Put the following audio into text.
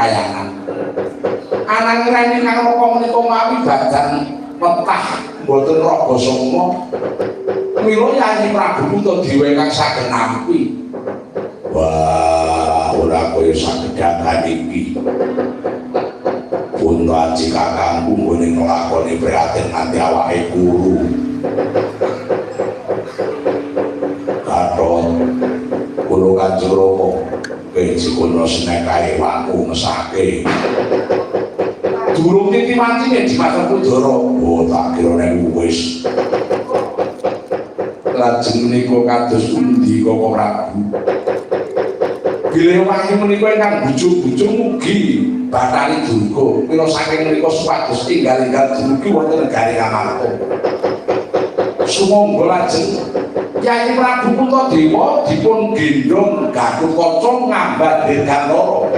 kayangan. Ananging rani kang raka menika mawi badan metah mboten raga sukma. Mila Yayi Prabu Puntadewa ingkang saged nampi. Wah, ora kaya sagedhagan iki. Punta aji kakangku nggone nglakoni prihatin nganti awake kuru. Gatot kula Kanjeng Rama keji kono senekae wakmu mesake. Durung titi mantine Dimas Werkudara. Oh, tak kira nek wis. Lajeng menika kados pundi Koko Prabu? Bilih wahyu menika ingkang bujung-bujung mugi Bathari Durga. Mila saking menika supados enggal-enggal dumugi wonten negari Ngamarta. Sumangga lajeng Yayi Prabu Puntadewa dipun gendhong Gatotkaca ngambat Dirgantara.